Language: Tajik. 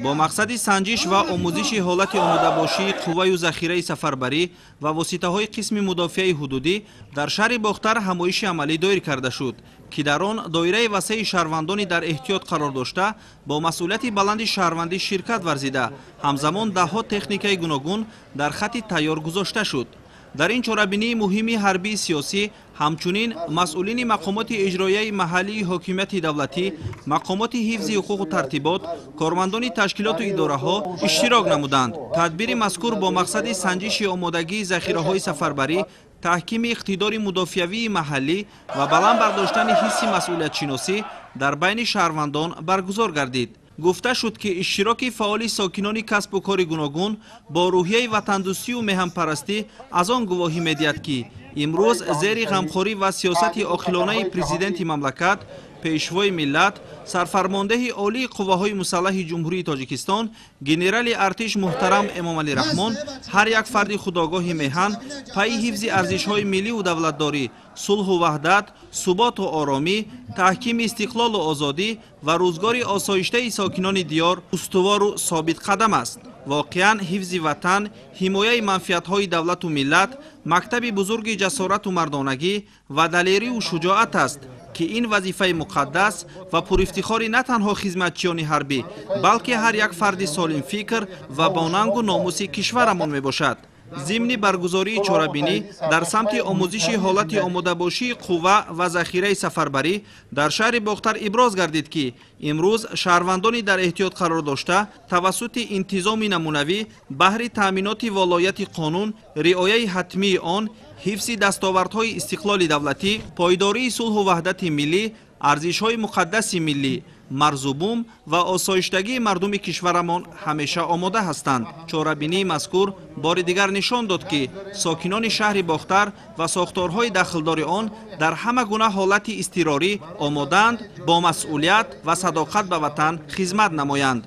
Бо мақсади санҷиш ва омӯзиши ҳолати омодабошии қувваю захираи сафарбарӣ ва воситаҳои қисми мудофиаи ҳудудӣ дар шаҳри Бохтар ҳамоиши амалӣ доир карда шуд, ки дар он доираи васеи шаҳрвандони дар эҳтиёт қарор дошта бо масъулияти баланди шаҳрвандӣ ширкат варзида, ҳамзамон даҳҳо техникаи гуногун дар хати тайёр гузошта шуд. Дар ин чорабинии муҳими ҳарбии сиёсӣ ҳамчунин масъулини мақомоти иҷроияи маҳаллии ҳокимияти давлатӣ, мақомоти ҳифзи ҳуқуқу тартибот, кормандони ташкилоту идораҳо иштирок намуданд. Тадбири мазкур бо мақсади санҷиши омодагии захираҳои сафарбарӣ, таҳкими иқтидори мудофиавии маҳаллӣ ва баланд бардоштани ҳисси масъулиятшиносӣ дар байни шаҳрвандон баргузор гардид. Гуфта шуд, ки иштироки фаъоли сокинони касбу кори гуногун бо рӯҳияи ватандӯстию меҳанпарастӣ аз он гувоҳӣ медиҳад, ки имрӯз зери ғамхорӣ ва сиёсати оқилонаи президенти мамлакат, пешвои миллат, сарфармондеҳи олии қувваҳои мусаллаҳи Ҷумҳурии Тоҷикистон, генерали артиш муҳтарам Эмомалӣ Раҳмон, ҳар як фарди худогоҳи меҳан пайи ҳифзи арзишҳои милливу давлатдорӣ, сулҳу ваҳдат, суботу оромӣ, таҳкими истиқлолу озодӣ ва рӯзгори осоиштаи сокинони диёр устувору собитқадам аст. Воқеан, ҳифзи ватан, ҳимояи манфиатҳои давлату миллат мактаби бузурги ҷасорату мардонагӣ ва далерию шуҷоат аст, ки ин вазифаи муқаддас ва пурифтихори на танҳо хизматчиёни ҳарбӣ, балки ҳар як фарди солимфикр ва бонангу номуси кишварамон мебошад. Зимни баргузории чорабинӣ дар самти омӯзиши ҳолати омодабошии қувва ва захираи сафарбарӣ дар шаҳри Бохтар иброз гардид, ки имрӯз шаҳрвандони дар эҳтиёт қарор дошта тавассути интизоми намунавӣ баҳри таъминоти волояти қонун, риояи ҳатмии он, ҳифзи дастовардҳои истиқлоли давлатӣ, пойдории сулҳу ваҳдати миллӣ, арзишҳои муқаддаси миллӣ, марзу бум ва осоиштагии мардуми кишварамон ҳамеша омода ҳастанд. Чорабинии мазкур бори дигар нишон дод, ки сокинони шаҳри Бохтар ва сохторҳои дахлдори он дар ҳама гуна ҳолати изтирорӣ омодаанд бо масъулият ва садоқат ба ватан хизмат намоянд.